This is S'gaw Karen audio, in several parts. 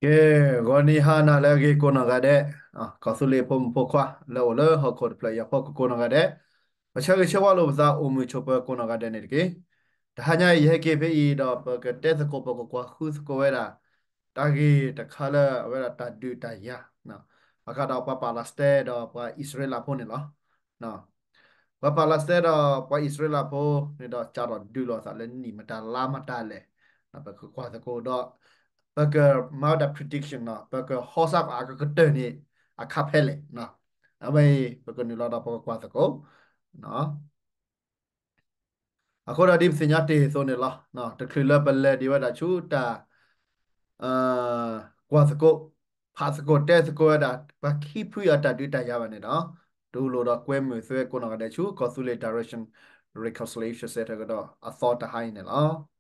ကဲ, ဂီၤနံၤဟါနၤလၢအဂ့ၤကိးနီၢ်ဂၤဒဲး, ကီၢ်သူလ့ၤဖိမုၣ်ဖိခွါ လၢအိၣ်လၢဟီၣ်ခိၣ်တဖျၢၣ်အံၤအဖီခိၣ်ကိးနီၢ်ဂၤဒဲး, ပဆၢဂ့ၤဆၢဝါလိာ်ပသးအိၣ်မုာ်ဆိးပၢၤကိးနီၢ်ဂၤဒဲးန့ၣ်တက့ၢ်. တဟါညါအံၤ ယဟဲက့ၤဖဲအံၤဒီး ပကတဲသကိး ပကကွၢ်ဃုသကိးဝဲဒၣ် တၢ်ဂ့ၢ်တခါလၢအဝဲဒၣ်တၢ်ဒုးတၢ်ယၤ ဘၣ်ဃးဒီးပှၤပၤလးစတဲဒီး ပှၤအံၣ်စရ့လးဖိန့ၣ်လီၤ. ပှၤပၤလးစတဲဒီးပှၤအံၣ်စရ့လးဖိန့ၣ်ဒီး စးထီၣ်ဒုးလိာ်သးလၢနံၣ်မတၤလါမတၤလဲၣ်, ပကကွၢ်သကိးဒီး ပကမၤဝဲဒၣ် prediction နီၤ, ပကဟီစၢ်အကကတၢၢ်န့ၣ် အခါဖဲလဲၣ်. အဝဲအံၤ ပကနုာ်လီၤဒီးပကကွၢ်သကိး အဃိဒီးဒ်ပသ့ၣ်ညါတ့ၢ်အသိးန့ၣ်လီၤ, တချုးလၢပလဲၤဒံးဝဲဒၣ်ဆူတၢ် ကွၢ်သကိး, ဖးသကိးတဲသကိးဝဲဒၣ် ပှၤခံဖုအတၢ်ဒုးတၢ်ယၤဘၣ်န့ၣ်ဒီး, တူၢ်လိာ်ဒီးကွဲမုာ်သုကိးနီၢ်ဂၤဒဲးဆူ ကီၢ်သူလ့ၤ Direction Reconciliation Center ကဒီးအသီတဟါအံၤန့ၣ်လီၤ.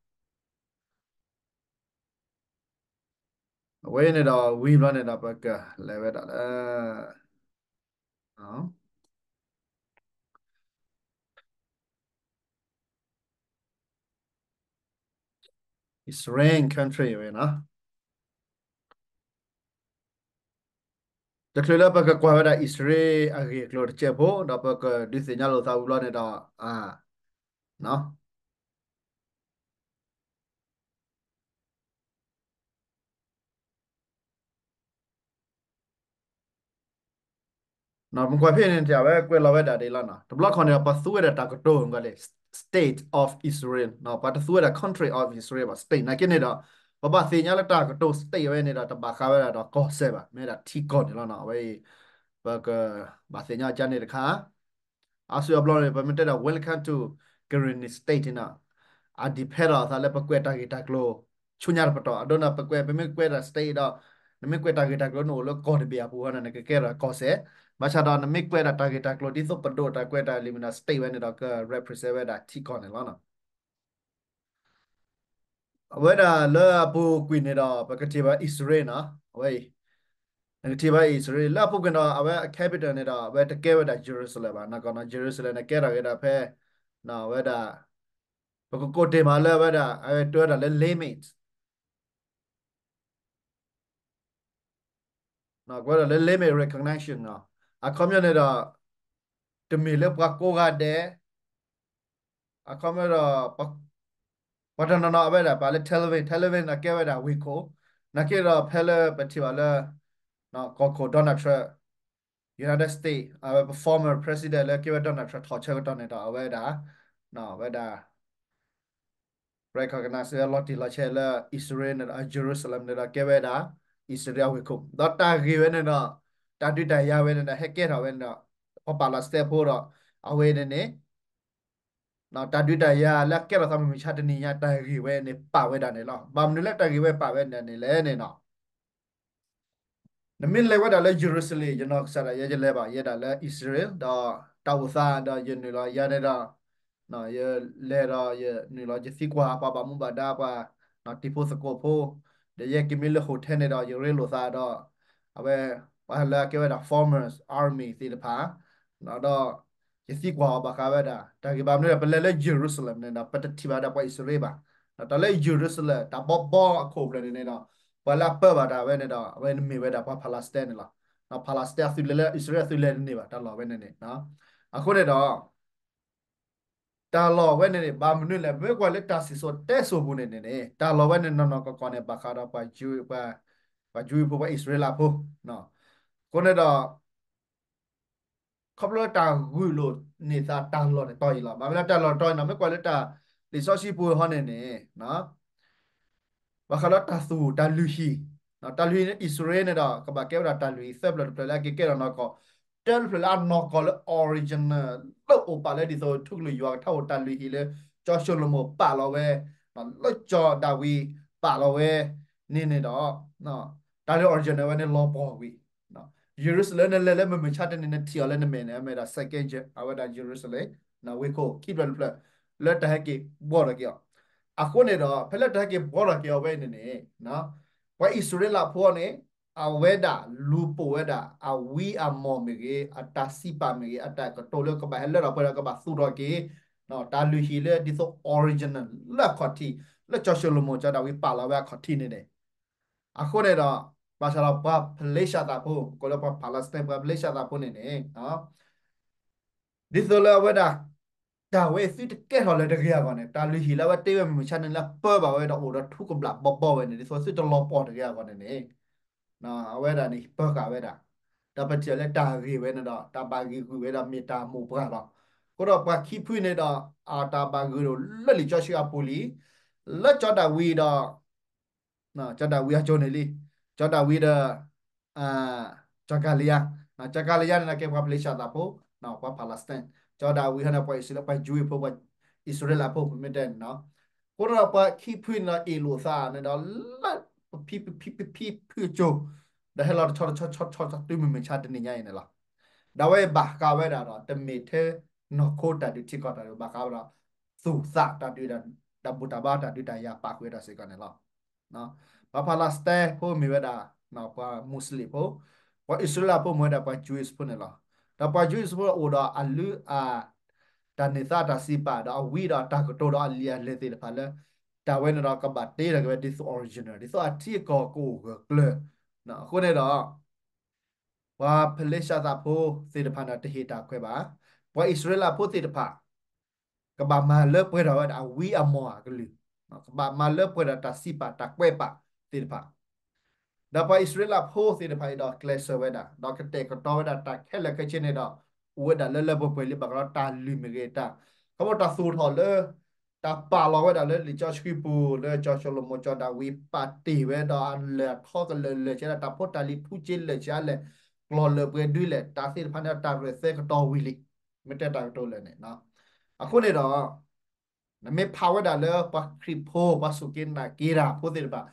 အဝဲန့ၣ်ဒီးဝံၤဘျီန့ၣ်ဒီး ပကလဲၤဝဲဒၣ်လၢ Israel country ဝဲနီၤ. တချုးလၢပကကွၢ်ဝဲဒၣ်အံၣ်စရ့လးအဂ့ၢ်အကျိၤတစဲးဖိ ဒီးပကဒုးသ့ၣ်ညါလိာ်သးဝံၤဘျီန့ၣ်ဒီး ပကွၢ်ဖဲန့ၣ် အဝဲကွဲးလီၤဝဲဒၣ်ဒ်လီၤနီၤ. တဘျီခီန့ၣ်ဒီး ပှၤသူဝဲဒၣ်တၢ်ကတိၤ State of Israel, ပှၤတသူဝဲဒၣ် country of Israel ဘၣ် state နာ်က့န့ၣ်ဒီး ပဘၣ်သ့ၣ်ညါလၢတၢ်ကတိၤ state ဝဲန့ၣ်ဒီး တဘၣ်ဃးဝဲဒၣ်ဒီးကီၢ်စဲၣ်ဘၣ်, မ့ၢ်ဝဲဒၣ်ထံကီၢ်န့ၣ်လီၤနီၤ. အဝဲအံၤ ပကဘၣ်သ့ၣ်ညါကန့ၣ်တခါ အါစုအါဘျီန့ၣ် ပမ့ၢ်တဲဒၣ် Welcome to Karen State န့ၣ်နီၤ, အ depend အသးလၢပကွဲးတၢ်ဂ့ၢ်တၢ်ကျိၤ ဆူညါတပတီၢ်, အဒိန့ၣ် ပကွဲး ပမ့ၢ်ကွဲးဒၣ် state ဒီး နမ့ၢ်ကွဲးတၢ်ဂ့ၢ်တၢ်ကျိၤ နအိၣ်လၢကီၢ်တဘ့ၣ်အပူၤဃီန့ၣ် နကကဲထီၣ်ကီၢ်စဲၣ်, ဘၣ်ဆၣ်ဒီးနမ့ၢ်ကွဲးဒၣ်တၢ်ဂ့ၢ်တၢ်ကျိၤ ဒ်သိးပဒိၣ်တၢ်ကွဲးတၢ်လံာ်မ့ၢ်ဒီး state ဝဲန့ၣ်ဒီး က represent ဝဲဒၣ်ထံကီၢ်န့ၣ်လီၤနီၤ. အဝဲဒၣ်လၢအပူၤကွံာ်န့ၣ်ဒီး ပကထံၣ်ဘၣ်အံၣ်စရ့လးနီၤ, အဝဲအံၤ နကထံၣ်ဘၣ်အံၣ်စရ့လး လၢအပူၤကွံာ်ဒီး အဝဲအ capital န့ၣ်ဒီး အဝဲတကဲဝဲဒၣ် Jerusalem ဘၣ်, နီၢ်ကီၢ်နီၤ Jerusalem န့ၣ်ကဲထီၣ်က့ၤဒၣ်ဖဲ အဝဲဒၣ် ပကကိးတ့ၢ်မးလၢအဝဲဒၣ် အဝဲတဲဝဲဒၣ်လၢ limit ကွဲးဒၣ်လၢ limit recognition နီၤ, အခီပညီန့ၣ်ဒီး တမ့ၢ်လၢပှၤကိးဂၤဒဲး, အခီပညီဒီး ပှၤတနီၤနီၤအဝဲဒၣ်ပာ်လၢ Tel Aviv, Tel Aviv န့ၣ်ကဲဝဲဒၣ်ဝ့ၢ်ခိၣ်, နာ်က့ဒီးဖဲလၢပထံၣ်ဘၣ်လၢ ကီၢ်ခိၣ် Donald Trump, United States အဝဲပ former president လၢကဲဝဲ Donald Trump ထီၣ်ဆၢကတီၢ်န့ၣ်ဒီး အဝဲဒၣ် အဝဲဒၣ် recognize လီၤတံၢ်လီၤဆဲးလၢ အံၣ်စရ့လးန့ၣ်ဒီး Jerusalem န့ၣ်ဒီးကဲဝဲဒၣ် အံၣ်စရ့လးဝ့ၢ်ခိၣ်, ဒီးတၢ်ဂ့ၢ်ဝဲန့ၣ်ဒီး တၢ်ဒုးတၢ်ယၤဝဲန့ၣ်ဒီး ဟဲကဲထီၣ်ဝဲန့ၣ်ဒီး ပှၤပၤလးစတဲဖိဒီး အဝဲန့ၣ်န့ၣ် တၢ်ဒုးတၢ်ယၤလၢအကဲထီၣ်သးမုၢ်မဆါတနံၤညါ တၢ်ဂ့ၢ်ဝဲန့ၣ်ပာ်ဝဲဒၣ်န့ၣ်လီၤ. ဘၣ်မနုၤလၢတၢ်ဂ့ၢ်ဝဲပာ်ဝဲဒၣ်န့ၣ်လဲၣ်န့ၣ်နီၤ နမ့ၢ်လဲၤဝဲဒၣ်လၢ Jerusalem, ယနီၢ်ကစၢ်ဒၣ်ယဲယလဲၤဘၣ်, ယဲဒၣ်လၢအံၣ်စရ့လး ဒီးတၢ်အိၣ်သးဒီးယနုာ်လီၤယၤန့ၣ်ဒီး ယလဲၤဒီးယနုာ်လီၤယသံကွၢ်ပှၤဘၣ်မူဘၣ်ဒါ ပှၤတံၤဖိသကိးဖိ, ဒီးယဲက့ၤမ့ၢ်လၢ hotel န့ၣ်ဒီး ယရ့လိာ်သးဒီး အဝဲ ပှၤလၢအကဲဝဲဒၣ် former army သ့ၣ်တဖၣ် ဒီးယသံကွၢ်အီၤဘၣ်ဃးဝဲဒၣ် တၢ်ဂ့ၢ်ဘၣ်မနုၤဒီး ပလဲၤလၢ Jerusalem န့ၣ်ဒီး ပတထံၣ်ဘၣ်ဒၣ်ပှၤအံၣ်စရ့လးဘၣ်. တၢ်လၢ Jerusalem တၢ်ဘီဘီအခိၣ်ဖျၢၣ်န့ၣ်န့ၣ်ဒီး ပှၤလၢအပၢဘၣ်တၢ်ဝဲန့ၣ်ဒီး အဝဲန့ၣ်မ့ၢ်ဝဲဒၣ်ပှၤ Palestine န့ၣ်လီၤ. ဒီး Palestine အသုးလဲၤလၢ အံၣ်စရ့လးအသုးလဲၤတန့ၢ်ဘၣ် တၢ်လီၢ်ဝဲန့ၣ်န့ၣ်. အဃိန့ၣ်ဒီး တၢ်လီၢ်ဝဲန့ၣ်န့ၣ် ဘၣ်မနုၤလဲၣ် မ့ၢ်ကွၢ်လၢတၢ်စံၣ်စိၤတဲစိၤပူၤန့ၣ်န့ၣ်န့ၣ် တၢ်လီၢ်ဝဲန့ၣ်နီၢ်နီၢ်ကီၢ်ကီၢ်န့ၣ် ဘၣ်ဃးဒီးပှၤ ပှၤ Jew ဖိ ပှၤအံၣ်စရ့လးဖိ အဃိန့ၣ်ဒီး ခီဖျိလၢတၢ်ဂုာ်လိာ်န့ၢ်သးတၢ်လီၢ်န့ၣ်တီအံၤလီၤ. ဘၣ်မနုၤလၢတၢ်လီၢ်တီအံၤနီၤ မ့ၢ်ကွၢ်လၢတၢ်လံာ်စီဆှံပူၤဟီန့ၣ်န့ၣ် ဘၣ်ဃးလၢတၢ်သူၣ်တၢ်လုၢ်ဟံၣ်, တၢ်လုၢ်ဟံၣ်န့ၣ် အံၣ်စရ့လးန့ၣ်ဒီး ကဘၣ်ကဲဝဲဒၣ်တၢ်လုၢ်ဟံၣ်သၢဖျၢၣ်တဖျၢၣ်လၢအက့ၤကဲထီၣ်နီၢ်ကီၢ်, တၢတဖျၢၣ်လၢအနီၢ်ကီၢ်လၢ original လၢအိၣ်ပာ်လၢဒ်သိးထူကလုၢ်ယွၤကထါအိၣ်တၢ်လုၢ်ဟံၣ်လၢ ကၠီၡလိၤမိၣ်ပာ်လီၤဝဲ, လၢကၠီဒၤဝံးပာ်လီၤဝဲန့ၣ်န့ၣ်ဒီး တၢ်လၢ original ဝဲန့ၣ်လီၤပှီၢ်ဝံၤ Jerusalem န့ၣ်လဲၤလၢမုၢ်မဆါတနံၤန့ၣ်ထံၣ်အီၤလၢနမဲာ်န့ၣ် အမ့ၢ်ဒၣ် second Jer- အဝဲဒၣ် Jerusalem ဝ့ၢ်ခိၣ်ခံဖျၢၣ်တဖျၢၣ် လၢတၢ်ဟဲက့ၤဘှီထီၣ်က့ၤအီၤ. အဃိန့ၣ်ဒီး ဖဲလၢတၢ်ဟဲက့ၤဘှီထီၣ်က့ၤအီၤဝဲအံၤန့ၣ်န့ၣ် ပှၤအံၣ်စရ့လးဖိန့ၣ် အဝဲဒၣ်လူၤပိာ်ဝဲဒၣ် အဝံအမီၢ်မ့ၢ်ဂ့ၤ အတၢ်စံးပာ်မ့ၢ်ဂ့ၤ အတၢ်ကတိၤလၢကဘၣ်ဟဲလၢထီၣ်ပှဲၤဒီးကဘၣ်သူၣ်ထီၣ်က့ၤ တၢ်လုၢ်ဟံၣ်လၢဒ်သိး original လၢအခီၣ်ထံး လၢကၠီၡလိၤမိၣ်ကၠီဒၤဝံးပာ်လီၤဝဲအခီၣ်ထံးန့ၣ်န့ၣ် အဃိန့ၣ်ဒီး ဘၣ်ဆၣ်ဒီးပှၤဖလ့ၡသးဖိ ကိးလၢပှၤ Palestine ပှၤဖလ့ၡသးဖိန့ၣ်န့ၣ် ဒ်သိးလၢအဝဲဒၣ် တၢ်ဝဲသုတကဲထီၣ်လၢၤတဂ့ၤအဂီၢ်န့ၣ် တၢ်လုၢ်ဟံၣ်လၢအဝဲတ့ဝဲမုၢ်မဆါန့ၣ်လၢပၢဘၣ်ဝဲဒီးအိၣ်ဒီးထူကဘျးဘီဘီဝဲန့ၣ် ဒ်သိးသုတလီၤပှီၢ်တဂ့ၤအဂီၢ်န့ၣ်န့ၣ် အဝဲဒၣ်န့ၣ်ပၢဃာ်ဝဲဒၣ် ဒီးပထံၣ်လၢတၢ်ဂ့ၢ်ဝဲန့ၣ်ဒီး တၢ်ဘၣ်ဂံာ်ဂုာ်ဝဲဒီးမ့ၢ်တၢ်မိၢ်ပှၢ်လီၤ. အဃိဒီးပှၤခံဖုန့ၣ်ဒီး အတၢ်ဘၣ်ဂ့ၤဒိၣ်လၢလံာ်စီဆှံအပူၤလံ လၢကၠီၤဒၤဝံးဒီး ကၠီၤဒၤဝံးအကၠိန့ၣ်လံ ကၠီၤဒၤဝံးဒီး ကၠီၤကၤလံယါ ကၠီၤကၤလံယါန့ၣ်ကဲပှၤဖလ့ၡသးဖိ ပှၤ Palestine ကၠီၤဒၤဝံးဟဲန့ၣ် ပှၤအံၣ်စရ့လး ပှၤ Jewish ဖိ ပှၤအံၣ်စရ့လးဖိ မ့ၢ်တဲန့ၣ်နီၤ အဃိဒီးပှၤခံဖုန့ၣ်ဒီးအ့ၣ်လိာ်သးန့ၣ်ဒီး လၢပဖံပဖံပဖံဖုအကၠိ ဒီးဟဲလီၤတဆီတဆီဆီဆီဆီတုၤမုၢ်မဆါတနံၤညါအံၤန့ၣ်လီၤ. ဒီးအဝဲဘၣ်ဃးဝဲဒၣ်ဒီး တမ့ၢ်ထဲနီၢ်ခိတၢ်ဒုးထံကီၢ်တၢ်ဒုးဘၣ်ဃးဝဲဒီး သူၣ်သးတၢ်ဒုး တၢ်ဘူၣ်တၢ်ဘါတၢ်ဒုးတၢ်ယၤပာ်ဃုာ်ဝဲဒၣ်စ့ၢ်ကီးန့ၣ်လီၤ. ပှၤ Palestine ဖိမ့ၢ်ဝဲဒၣ် ပှၤ Muslim ဖိ, ပှၤအံၣ်စရ့လးဖိမ့ၢ်ဝဲဒၣ်ပှၤ Jewish ဖိန့ၣ်လီၤ. ဒီးပှၤ Jewish ဖိအိၣ်ဒီးအလုၢ်အ တၢ်န့ၢ်သါတၢ်စံးပာ် ဒီးအဝံဒီးတၢ်ကတိၤဒီးအလံာ်အလဲၢ်သ့ၣ်တဖၣ်လၢ တၢ်ဝဲန့ၣ်ဒီးကဘၣ်တ့ထီၣ်က့ၤဝဲဒ်သိး original ဒ်သိးအထံအကီၢ်ကအိၣ်ဂၢၢ်ကျၢၤ. အဃိန့ၣ်ဒီး ပှၤဖလ့ၡသးဖိသ့ၣ်တဖၣ်န့ၣ်တဟ့ၣ်တၢ်ခွဲးဘၣ်. ပှၤအံၣ်စရ့လးဖိသ့ၣ်တဖၣ် ကဘၣ်မၤလၢပှဲၤထီၣ်ဝဲဒၣ်အဝံအမီၢ်အကလုၢ်, ကဘၣ်မၤလၢပှဲၤထီၣ်တၢ်စံးပာ်တၢ်ကွဲးပာ်သ့ၣ်တဖၣ် ဒီးပှၤအံၣ်စရ့လးဖိသ့ၣ်တဖၣ်အံၤဒီးကျဲးစၢးဝဲဒၣ် ဒီးကတဲာ်ကတီၤဝဲဒၣ်တၢ်ခဲလၢာ်ခဲဆ့န့ၣ်ဒီး အိၣ်ဝဲဒၣ်လၢလၢပှဲၤပှဲၤလံ ဘၣ်ဃးဒီးတၢ်လုၢ်မ့ၢ်ဂ့ၤတၢ် ခီဖျိတၢ်သူၣ်ထီၣ်လၢ တၢ်ပာ်လီၤဝဲဒၣ်လၢလံာ်စီဆှံပူၤ လၢစီၤၡလိၤမိၣ်စီၤဒၤဝံးပာ်တ့ၢ်ဝဲဒီးအလၢၢ်အထီကလၢာ်လၢာ်ဆ့ဒီး တၢ်ဖိတၢ်လံၤထူစ့လၢာ်ဆ့အလဲၣ် ကျီၢ်လၢာ်ပှဲၤဒုလဲၣ် တၢ်သ့ၣ်တဖၣ်န့ၣ်ဒီးတၢ်ရဲၣ်သဲကတီၤဝံၤလံ မ့ၢ်တဲတၢ်ကတိၤလၢာ်န့ၣ် အဃိန့ၣ်ဒီး နမ့ၢ်ဖးဝဲဒၣ်လၢပှၤခရံာ်ဖိ ပှၤစူၢ်က့ၤနာ်က့ၤတၢ်ဖိသ့ၣ်တဖၣ်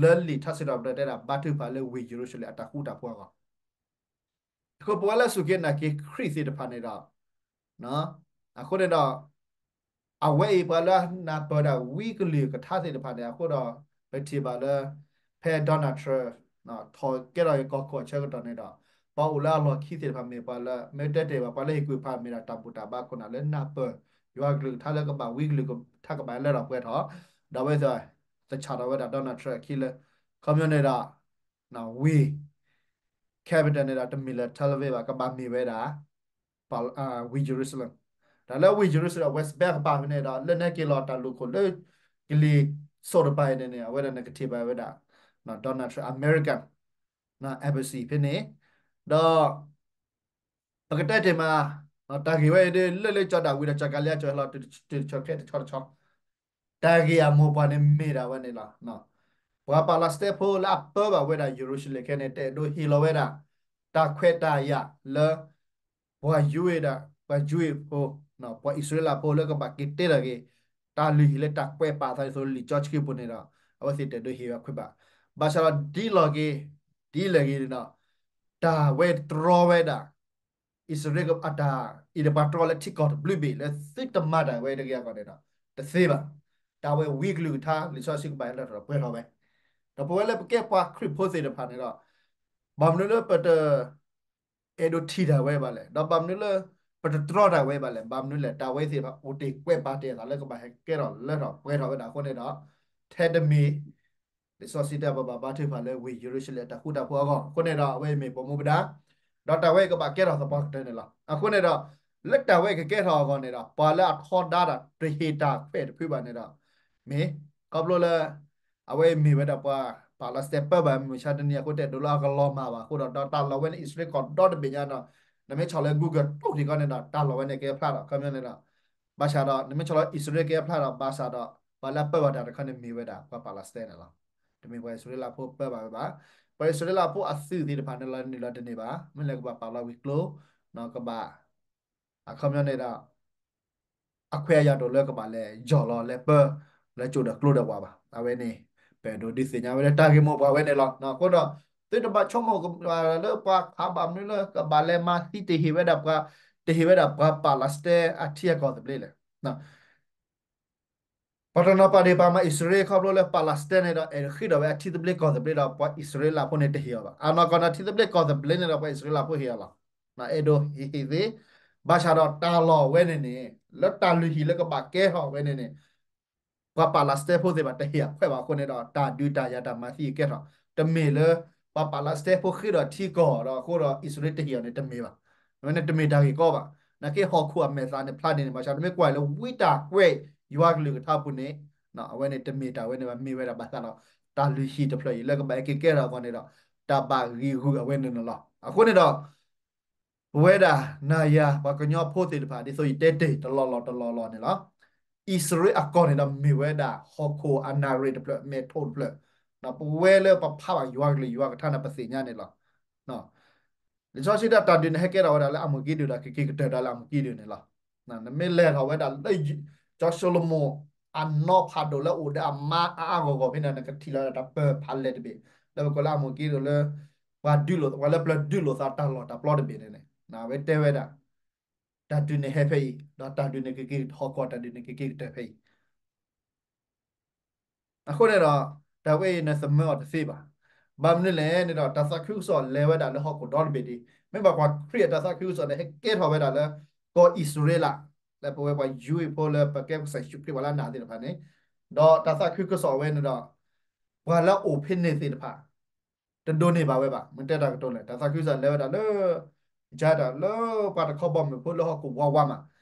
လၢလံာ်ထါစံးထီၣ်ပတြၢၤတဲဒၣ် ဘါထုကဖၣ်လၢဝ့ၢ်ယရူၤၡလ့ၣ်အတၢ်ဃူတၢ်ဖိးအဂီၢ် အဃိပဝဲလၢစူၢ်က့ၤနာ်က့ၤခရံာ်သ့ၣ်တဖၣ်န့ၣ်ဒီး အဃိန့ၣ်ဒီး အဝဲအံၤပှၤလၢနၢ်ပၢၢ်ဒၣ်ဝံကလုာ်ကထါသ့ၣ်တဖၣ်န့ၣ် အဃိဒီး ပထံၣ်ဘၣ်လၢ ဖဲ Donald Trump ထီၣ်ကဲထီၣ်က့ၤကီၢ်ခိၣ်အဆၢကတီၢ်န့ၣ်ဒီး ပှၤအိၣ်လၢအလီၢ်ခံသ့ၣ်တဖၣ်မ့ၢ်ပှၤလၢ မ့ၢ်တဲတ့ၢ်ဘၣ် ပှၤလၢဟ့ၣ်ကူၣ်ဖးမ့ၢ်ဒၣ်တၢ်ဘူၣ်တၢ်ဘါခိၣ်နၢ်လၢနၢ်ပၢၢ် ယွၤကလုာ်ကထါလၢကဘၣ်ဝံကလုာ်ကထါကဘၣ်လၢထီၣ်ပှဲၤထီၣ် ဒီးအဝဲသ့ၣ် သဆၣ်ထီၣ်ဝဲဒၣ် Donald Trump အခံလၢ ခီပညီန့ၣ်ဒီး ဝ့ၢ် capital န့ၣ်ဒီး တမ့ၢ်လၢ Tel Aviv ဘၣ် ကဘၣ်မ့ၢ်ဝဲဒၣ် ဝ့ၢ်ယရူၤၡလ့ၣ် ဒီးလၢဝ့ၢ်ယရူၤၡလ့ၣ် West Bank အကပၤန့ၣ်ဒီး လၢနဟဲက့ၤလီၤတၢ်လူၢ်ခိၣ်လၢ ကလံၤစိးတကပၤအံၤန့ၣ်န့ၣ် အဝဲဒၣ်နကထံၣ်ဘၣ်ဝဲဒၣ် Donald Trump American embassy ဖဲန့ၣ် ဒီး ပကတဲတ့ၢ်မး တၢ်ဂ့ၢ်ဝဲအံၤဒ်လၢလၢကၠီၤဒၤဝံးဒီးကၠီၤကၤလံယါကၠီၤဟဲလီၤတုၤတဆီတဆီခဲတဆီတဆီ တၢ်ဂ့ၢ်အမိၢ်ပှၢ်န့ၣ်မ့ၢ်ဒၣ်ဝဲန့ၣ်လီၤ. ပှၤ Palestine ဖိလၢအပၢဘၣ်ဝဲဒၣ်ယရူၤၡလ့ၣ်ခဲန့ၣ် တအဲၣ်ဒိးဟ့ၣ်လီၤဝဲဒၣ် တၢ်ခွဲးတၢ်ယာ်လၢ ပှၤ Jew ဒၣ် ပှၤ Jew ဖိ ပှၤအံၣ်စရ့လးဖိလၢကဘၣ်က့ၤတ့ထီၣ်က့ၤ တၢ်လုၢ်ဟံၣ်လၢတၢ်ကွဲးပာ်သးဒ်သိးလံာ်စီဆှံပူၤန့ၣ်ဒီး အဝဲသ့ၣ်တအဲၣ်ဒိးဟ့ၣ်ဝဲခွဲးဘၣ်. ဘၣ်ဆၣ်ဒီးဒ်လီၤက့ၤ ဒ်လဲၣ်ဂ့ၤန့ၣ်ဒီး တၢ်ဝဲတြီဝဲဒၣ် အံၣ်စရ့လးအတၢ်အံၤဒီးပှၤတြီလၢထံကီၢ်တဘျုးဘ့ၣ်လၢသုတမၤတၢ်ဝဲတဂ့ၤအဂီၢ်န့ၣ်ဒီး တသ့ဘၣ်. တၢ်ဝဲဝံကလုာ်ကထါ လံာ်စီဆှံကဘၣ်ဟဲလၢထီၣ်ပှဲၤထီၣ်ဝဲ ဒီးပဝဲလၢပကဲပှၤခရံာ်ဖိသ့ၣ်တဖၣ်န့ၣ်ဒီး ဘၣ်မနုၤလၢပတ အဲၣ်ဒိးထံၣ်တၢ်ဝဲဘၣ်လဲၣ်, ဒီးဘၣ်မနုၤလၢ ပတတြီတၢ်ဝဲဘၣ်လဲၣ်, ဘၣ်မနုၤလဲၣ်, တၢ်ဝဲသ့ၣ်တဖၣ်အိၣ်တ့ၢ်ကွဲးပာ်တ့ၢ်အသးလၢကဘၣ်ဟဲကဲထီၣ်လၢထီၣ်ပှဲၤထီၣ်ဝဲဒၣ်အဃိန့ၣ်ဒီး ထဲတမံၤ လံာ်စီဆှံတဲပဘၣ်ဘါထုကဖၣ်လၢဝ့ၢ်ယရူၤၡလ့ၣ်အတၢ်ဃူတၢ်ဖိးအဂီၢ်, အဃိန့ၣ်ဒီး အဝဲအံၤမ့ၢ်ပမူပဒါ, ဒီးတၢ်ဝဲအံၤကဘၣ်ကဲထီၣ်သပှၢ်ကတၢၢ်န့ၣ်လီၤ. အဃိန့ၣ်ဒီး လၢတၢ်ဝဲအံၤကကဲထီၣ်အဂီၢ်န့ၣ်ဒီး ပှၤလၢအထီဒါတၢ်တဟ့ၣ်တၢ်ခွဲးတဖုဘၣ်န့ၣ်ဒီး မ့ၢ် ခီဖျိလၢ အဝဲအံၤမ့ၢ်ဝဲဒၣ်ပှၤ Palestine ပၢဘၣ်မုၢ်မဆါတနံၤအဃိ တအဲၣ်ဒိးလၢအကလီၤမၢ်ဘၣ်အဃိဒီး ဒီးတၢ်လီၢ်ဝဲန့ၣ် အံၣ်စရ့လးကီၢ်ဒီတဘ့ၣ်ညါဒီး နမ့ၢ်ဆီၣ်လၢ Google တိၢ်ထံကီၢ်န့ၣ်ဒီး တၢ်လီၢ်ဝဲန့ၣ်ကဲဖျါဒီး ခီပညီန့ၣ်ဒီး ဘၣ်ဆၣ်ဒီး နမ့ၢ်ဆီၣ်လၢအံၣ်စရ့လးကဲဖျါဒီး ဘၣ်ဆၣ်ဒီး ပှၤလၢအပၢဘၣ်တၢ်တခါန့ၣ်မ့ၢ်ဝဲဒၣ် ပှၤ Palestine န့ၣ်လီၤ. တမ့ၢ်ပှၤအံၣ်စရ့လးဖိပၢဘၣ်ဝဲဘၣ်. ပှၤအံၣ်စရ့လးဖိအသုးသ့ၣ်တဖၣ်န့ၣ်လီၤနုာ်လီၤတန့ၢ်ဘၣ်. မ့ၢ်လဲၣ်ကဘၣ်ပာ်လီၤဝံၤကျိ ကဘၣ် အခီပညီန့ၣ်ဒီး အခွဲးအယာ်တအိၣ်လၢကဘၣ်လဲၤယီၢ်လီၤလဲၤပၢ လၢကၠိဒီးကျိဒီးဝၣ်ဘၣ်. အဝဲန့ၣ် ပအဲၣ်ဒိးဒုးသ့ၣ်ညါဝဲလၢတၢ်ဂ့ၢ်မိၢ်ပှၢ်ဝဲန့ၣ်လီၤ. အဃိဒီး သုတဘၣ်ဆိကမိၣ်လၢပှၤခးဘၣ်မနုၤလၢကဘၣ်လဲၤမၤသံတဟ့ၣ်ဝဲဒၣ်ပှၤ တဟ့ၣ်ဝဲဒၣ်ပှၤ Palestine အထံအကီၢ်သဘျ့လဲၣ်. ပှၤတနီၤပာ်ဒ့ၣ်ပာ်မၤအံၣ်စရ့လးခီဖျိလၢ Palestine န့ၣ်ဒီး အဲၣ်ဒိးဃ့ထီၣ်ဝဲအထံသဘျ့ကီၢ်သဘျ့ဒီး ပှၤအံၣ်စရ့လးဖိန့ၣ်တဟ့ၣ်အီၤဘၣ်. အနီၢ်ကီၢ်န့ၣ် ထံသဘျ့ကီၢ်သဘျ့န့ၣ်ဒီး ပှၤအံၣ်စရ့လးဖိဟ့ၣ်အီၤလီၤ. အဲၣ်ဒိးဟ့ၣ်သ့, ဘၣ်ဆၣ်ဒီးတၢ်လီၢ်ဝဲန့ၣ်န့ၣ် လၢတၢ်လုၢ်ဟံၣ်လၢကဘၣ်ကဲထီၣ်ဝဲန့ၣ်န့ၣ် ပှၤ Palestine ဖိသ့ၣ်တဖၣ်တဟ့ၣ်အခွဲးဘၣ်အဃိန့ၣ်ဒီး တၢ်ဒုးတၢ်ယၤတၢ်မၤသံကဲထီၣ် တမ့ၢ်လၢ ပှၤပၤလးစတ့ဖိဃ့ဒီးထံကီၢ်ဒီးအဃိဒီး အံၣ်စရ့လးတဟ့ၣ်အီၤန့ၣ် တမ့ၢ်ဘၣ်. အဝဲန့ၣ်တမ့ၢ်တၢ်ဂ့ၢ်ကီဘၣ်. နာ်က့ဟီၣ်ခိၣ်အမဲာ်သးန့ၣ်ဖျါန့ၣ်န့ၣ် ဘၣ်ဆၣ်နမ့ၢ်ကွၢ်လၢဝံတၢ်ကွဲး ယွၤကလုၢ်ကထါအပူၤန့ၣ် အဝဲန့ၣ်တမ့ၢ်တၢ်ဝဲန့ၣ်ဘၣ် မ့ၢ်ဝဲဒၣ်ဘၣ်ဃးဒီး တၢ်လုၢ်ဟံၣ်တဖျၢၣ်အံၤ လၢကဘၣ်ဟဲက့ၤကဲထီၣ်အဂီၢ်န့ၣ်ဒီး တၢ်ဘၣ်ဂံာ်ဂူာ်အဝဲန့ၣ်န့ၣ်လီၤ. အဃိန့ၣ်ဒီး ပဝဲဒၣ်နၤယၤ ပှၤကညီဖိသ့ၣ်တဖၣ် ဒ်သိးယတဲတ့ၢ်တလီၢ်လီၢ်တလီၢ်လီၢ်န့ၣ်လီၤ. အံၣ်စရ့လးအကီၢ်န့ၣ်ဒီးမ့ၢ်ဝဲဒၣ်ဟီၣ်ခိၣ်အနၣ်ရံၣ်တဖျၢၣ် မဲာ်ထိၣ်တဖျၢၣ်, ပဝဲလၢပဖးဘၣ်ယွၤကလုၢ်ယွၤကထါန့ၣ် ပသ့ၣ်ညါန့ၣ်လီၤ. လံာ်စီဆှံတၢ်ဒုးန့ၣ် ဟဲကဲထီၣ်ဝဲဒၣ်လၢအမိၢ်ကံဒုၣ်ဒီး ကက့ၤကတၢၢ်တၢ်လၢအမိၢ်ကံဒုၣ်န့ၣ်လီၤ. နမ့ၢ်လဲၤထီၣ်ဝဲဒၣ်လၢ စီၤၡလိၤမိၣ် အနီၢ်ဖးဒိၣ်လၢအအိၣ်ဒီးအမါအါအါဂီၢ်ဂီၢ်ဖဲန့ၣ် နကထံၣ်လီၤဝဲဒၣ်တၢ်ပၢၢ်ဖးလဲၢ်တဘ့ၣ် လၢပကိးလၢအမိၢ်ကံဒုၣ်လၢ ပှၤဒုးလိာ် ပှၤလၢပျၢၤဒုးလိာ်သးတၢ်လီၢ်တၢ်ပျီတဘ့ၣ်န့ၣ်န့ၣ် အဝဲတဲဝဲဒၣ် တၢ်ဒုးန့ၣ်ဟဲဖဲအံၤ ဒီးတၢ်ဒုးန့ၣ်ကက့ၤဟီၣ်ခိၣ် တၢ်ဒုးန့ၣ်ကက့ၤကတၢၢ်ဖဲအံၤ အဃိန့ၣ်ဒီး တၢ်ဝဲအံၤန့ၣ်သမၢအီၤတသ့ဘၣ်. ဘၣ်မနုၤလဲၣ်န့ၣ်ဒီး တၢ်သးခုကစီၣ်လဲၤဝဲဒၣ်လၢဟီၣ်ခိၣ်ဒီတဘ့ၣ်ဒံး, မ့ၢ်ဘၣ်ပှၤခရံာ်အတၢ်သးခုကစီၣ်န့ၣ် ဟဲကဲထီၣ်ဝဲဒၣ်လၢ ကီၢ်အံၣ်စရ့လး လၢပဝဲပှၤယူဖိလၢ ပကဲကစၢ်ယ့ၣ်ၡူးခရံာ်ပှၤလၢအနာ်သ့ၣ်တဖၣ်န့ၣ်, ဒီးတၢ်သးခုကစီၣ်ဝဲန့ၣ်ဒီး ပှၤလၢအအိၣ်ဖဲန့ၣ်သ့ၣ်တဖၣ် တဒိးန့ၢ်ဘၣ်ဝဲဘၣ်. မ့ၢ်တဲတၢ်ကတိၤလဲၣ် တၢ်သးခုကစီၣ်လဲၤဝဲဒၣ်လၢ ကၢတၢ်လၢပှၤတခီဘီမုၢ်ဖိလၢဟီၣ်ခိၣ်ဝးဝးမး,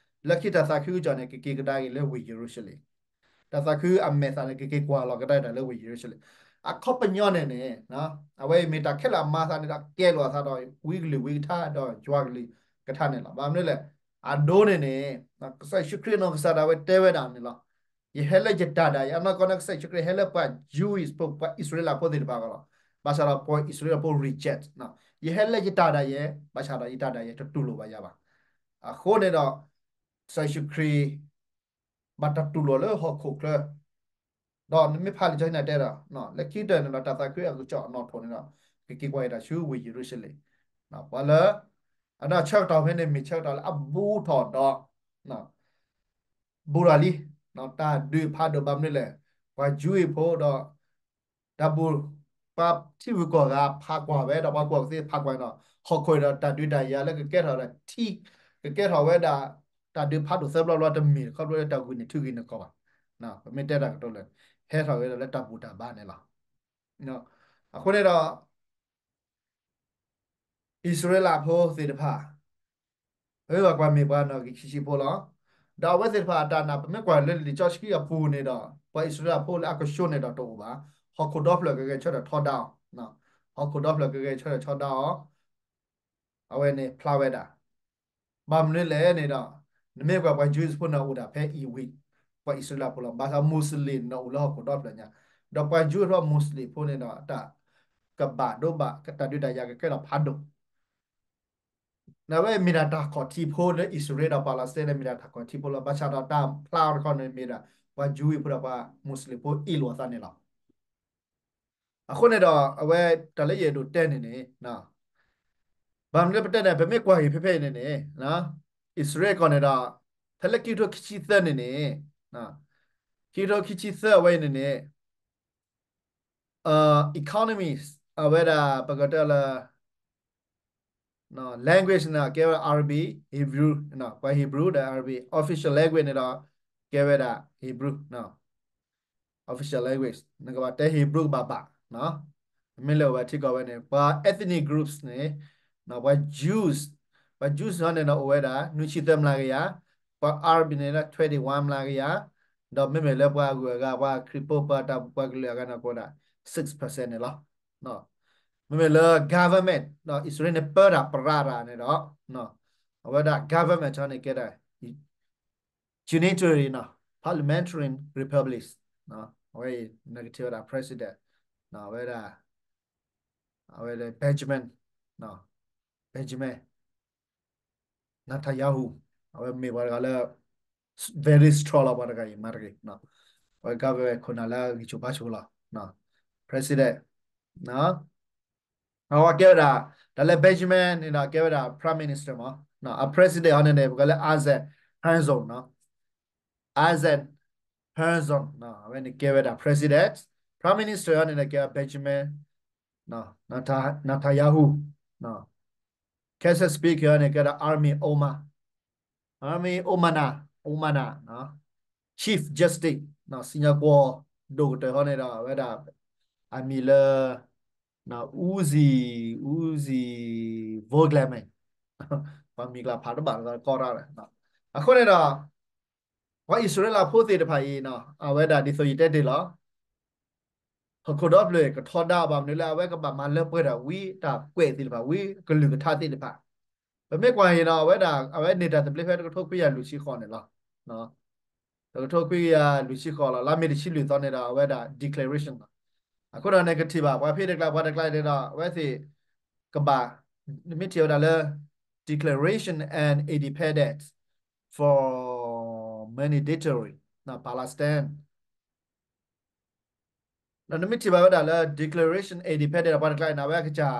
လၢခံတၢ်သးခုကစီၣ်န့ၣ် ကက့ၤကဒါက့ၤလၢဝ့ၢ်ယရူၤၡလ့ၣ်, တၢ်သးခုအမဲာ်သးန့ၣ် ကက့ၤကွၢ်လီၤကဒါက့ၤတၢ်လၢဝ့ၢ်ယရူၤၡလ့ၣ်. အခီပညီန့ၣ်န့ၣ် အဝဲအံၤမ့ၢ်တၢ်ခဲလၢာ်အမၤသးန့ၣ်ဒီး ကဲလိာ်အသးဒီးဝံကလုၢ်ဝံကထါဒီးယွၤကလုၢ်ကထါန့ၣ်လီၤ. ဘၣ်မနုၤလဲၣ်, အဒိန့ၣ်န့ၣ် ကစၢ်ယ့ၣ်ၡူးခရံာ်နီၢ်ကစၢ်ဒၣ်ဝဲတဲဝဲဒၣ်န့ၣ်လီၤ. ယဟဲလၢယတၢ်ဒၣ်ယဲ အနီၢ်ကီၢ်န့ၣ် ကစၢ်ယ့ၣ်ၡူးခရံာ်ဟဲလၢပှၤ Jewish ဖိ ပှၤအံၣ်စရ့လးဖိသ့ၣ်တဖၣ်အဂီၢ်လီၤ. ဘၣ်ဆၣ်ဒီးပှၤအံၣ်စရ့လးဖိ reject ယဟဲလၢယတၢ်ဒၣ်ယဲ, ဘၣ်ဆၣ်ဒီးယတၢ်ဒၣ်ယဲတတူၢ်လိာ်ဘၣ်ယၤဘၣ်. အဃိန့ၣ်ဒီး ကစၢ်ယ့ၣ်ၡူးခရံာ် ဘၣ်တၢ်တူၢ်လိာ်လၢဟီၣ်ခိၣ်ချၢ, ဒီးနမ့ၢ်ဖးလံာ်စီဆှံန့ၣ်တဲဒီး လၢခံကတၢၢ်န့ၣ်ဒီး တၢ်သးခုအကစီၣ်အနီၣ်ထိၣ်န့ၣ်ဒီး ကက့ၤကွၢ်က့ၤတၢ်ဆူဝ့ၢ်ယရူၤၡလ့ၣ်, ပှၤလၢ အဒီးဆၢကတီၢ်ဖဲန့ၣ် မ့ၢ်ဆၢကတီၢ်လၢအဘူးထီၣ်ဒီး ဘူးထီၣ်လံ, တၢ်ဒုးဖးဒိၣ်ဘၣ်မနုၤလဲၣ်, ပှၤ Jewish ဖိဒီး တၢ်ဘူး ပှၤထံဂုၤကီၢ်ဂၤဖးကွၢ်ဝဲဒီး ပှၤကူၣ်ဘၣ်ကူၣ်သ့ဖးကွၢ်ဒီး ဟီၣ်ခိၣ်ဒီးတၢ်ဒုးတၢ်ယၤလၢကကဲထီၣ်ဒီးထံ ကကဲထီၣ်ဝဲဒၣ် တၢ်ဒုးဖးဒိၣ်သၢဘျီဘျီတမ့ၢ်ခီဖျိလၢတၢ်ဂုာ်န့ၢ်ထူဂုာ်န့ၢ်ကီၢ်ဘၣ်. ပမ့ၢ်တဲတၢ်ကတိၤလၢ ဟဲထီၣ်ဝဲဒၣ်လၢတၢ်ဘူၣ်တၢ်ဘါန့ၣ်လီၤ. အဃိန့ၣ်ဒီး အံၣ်စရ့လးဖိသ့ၣ်တဖၣ် အဝဲပှၤမ့ၢ်ပှၤနီၣ်ဂံၢ်ခံဆံဖိလီၤ. ဒီးအဝဲသ့ၣ်တဖၣ်အတၢ်နာ် ပမ့ၢ်ကွၢ်လၢလံာ်စီဆှံအပူၤန့ၣ်ဒီး ပှၤအံၣ်စရ့လးဖိလၢအကဆှီန့ၣ်ဒီးတအိၣ်ဘၣ်. ဟီၣ်ခိၣ်ဒီဖျၢၣ်ကဂဲၤဆၢထၢၣ်ထီဒါအီၤ, ဟီၣ်ခိၣ်ဒီဖျၢၣ်ကဂဲၤဆၢထၢၣ်ထီဒါအီၤ အဝဲန့ၣ်ဖျါဝဲဒၣ်. ဘၣ်မနုၤလဲၣ်န့ၣ်ဒီး နမ့ၢ်ကွၢ်ပှၤ Jewish ဖိန့ၣ်အိၣ်ဒၣ်ဖဲအံၤဝံၤ ပှၤအံၣ်စရ့လးဖိလီၤ. ဘၣ်ဆၣ် Muslim န့ၣ်အိၣ်လၢဟီၣ်ခိၣ်ဒီဖျၢၣ်ညါ, ဒီးပှၤ Jewish ဖိ Muslim ဖိန့ၣ်ဒီး တၢ်ကဘၣ်ဒိဘၣ် တၢ်ဒုးတၢ်ယၤကကဲထီၣ်ဖးဒိၣ် နဝဲမ့ၢ်ဒၣ်တၢ်ခီၣ်ထံးဖိလၢအံၣ်စရ့လးဒီး Palestine န့ၣ် မ့ၢ်ဒၣ်တၢ်ခီၣ်ထံးဖိလီၤ. ဘၣ်ဆၣ်ဒီးတၢ်ဖျါအီၤတခီန့ၣ် မ့ၢ်ဒၣ်ပှၤ Jewish ဖိဒီးပှၤ Muslim ဖိအ့ၣ်လိာ်အသးန့ၣ်လီၤ. အဃိန့ၣ်ဒီး အဝဲတၢ်လၢယအဲၣ်ဒိးတဲန့ၣ်န့ၣ် ဘၣ်မနုၤပတဲန့ၣ် ပမ့ၢ်ကွၢ်က့ၤဖဲဖဲအံၤန့ၣ်န့ၣ် အံၣ်စရ့လးကီၢ်န့ၣ်ဒီး ဖဲလၢခံကထိခံဆံသၢန့ၣ်န့ၣ် ခံကထိခံဆံသၢအဝဲအံၤန့ၣ်န့ၣ် economies အဝဲဒၣ် ပကတဲလၢ language န့ၣ် ကဲဝဲ Arabic Hebrew ပှၤ Hebrew ဒီး Arabic official language န့ၣ်ဒီး ကဲဝဲဒၣ် Hebrew official language နကဘၣ်တဲ Hebrew ကဘၣ်ဘၣ်, မ့ၢ်လၢအဝဲထံကီၢ်ဝဲန့ၣ် ပှၤ ethnic groups န့ၣ် ပှၤ Jews ပှၤ Jews ဟီန့ၣ်ဒီးအိၣ်ဝဲဒၣ် နွံဆံသၢမျးကယၤ, ပှၤ Arab န့ၣ်ဒီး twenty oneမျးကယၤ, ဒီးမ့မ့ၢ်လၢပှၤဂုၤအဂၤ ပှၤခရံာ်ဖိ ပှၤတၢ်ပှၤကလုာ်အဂၤန့ၣ်ကအိၣ်ဒၣ် six percent န့ၣ်လီၤ. မ့မ့ၢ်လၢ government အံၣ်စရ့လးန့ၣ် ပၢတၢ်ပြးတၢ်န့ၣ်ဒီး အဝဲဒၣ် government ဟီန့ၣ်ကဲဒၣ် unitary န့ၣ် parliamentary republics အဝဲအံၤ နကထံၣ်ဝဲဒၣ် president အဝဲဒၣ် အဝဲဒၣ် Benjamin Benjamin Netanyahu အဝဲမ့ၢ်ပှၤတဂၤလၢ very strong လီၤ ပှၤတဂၤအံၤမၤတဂ့ၤ အဝဲ government ခိၣ်နၢ်လၢအဂံၢ်ဆူၣ်ဘါဆူၣ်လီၤ president အဝဲကဲဝဲဒၣ် တၢ်လၢ Benjamin န့ၣ်ဒီးကဲဝဲဒၣ် prime minister မး အ president ဟီန့ၣ်န့ၣ် ပကလဲ Isaac Herzog နီၤ Isaac Herzog အဝဲန့ၣ်ကဲဝဲဒၣ် president, prime minister ဟီန့ၣ်န့ၣ်ကဲဝဲ Benjamin Netanyahu, cabinet speaker ဟီန့ၣ်ကဲဒၣ် Amir Omar, Amir Omar, Omar, chief justice စံၣ်ညီၣ်ကွီၢ်ဒိၣ်ကတၢၢ်ဟီန့ၣ်ဒီး အဝဲဒၣ် အမံၤလၢ Uzi, Uzi Voglerman, ပှၤမံၤကျါဖးတဘၣ်လၢကီၢ်ရၣ်လၢ အဃိန့ၣ်ဒီး ပှၤအံၣ်စရ့လးဖိသ့ၣ်တဖၣ်အံၤ အဝဲဒၣ်ဒ်သိးယတဲတ့ၢ်လီၤ ဟီၣ်ခိၣ်ဒီဖျၢၣ်ကထီဒါဘၣ်မနုၤလၢအဝဲကဘၣ်မၤလၢပှဲၤဒီးဝံတၢ်ကွဲးသ့ၣ်တဖၣ် ဝံကလုၢ်ကထါသ့ၣ်တဖၣ်. ပမ့ၢ်ကွၢ်အံၤဒီး အဝဲဒၣ် အဝဲန့ၢ်တၢ်သဘျ့ဖဲတကထိခွံကယၤလွံၢ်ဆံဃိးန့ၣ်လီၤ. တကထိခွံကယၤလွံၢ်ဆံဃိးလီၤ လါမ့ၤတဆံလွံၢ်သီန့ၣ်ဒီး အဝဲဒၣ် declaration လီၤ. အဃိဒီးနကထံၣ်ဘၣ် ပှၤဖဲတကျါ ပှၤတကျါန့ၣ်ဒီး အဝဲသ့ၣ်ကဘၣ် နမ့ၢ်ထံၣ်ဝဲဒၣ်လၢ declaration and independence for mandatory Palestine ဒီးနမ့ၢ်ထံၣ်ဘၣ်ဝဲဒၣ်လၢ declaration independent ပှၤတကျါအံၤန့ၣ် အဝဲကစၢ်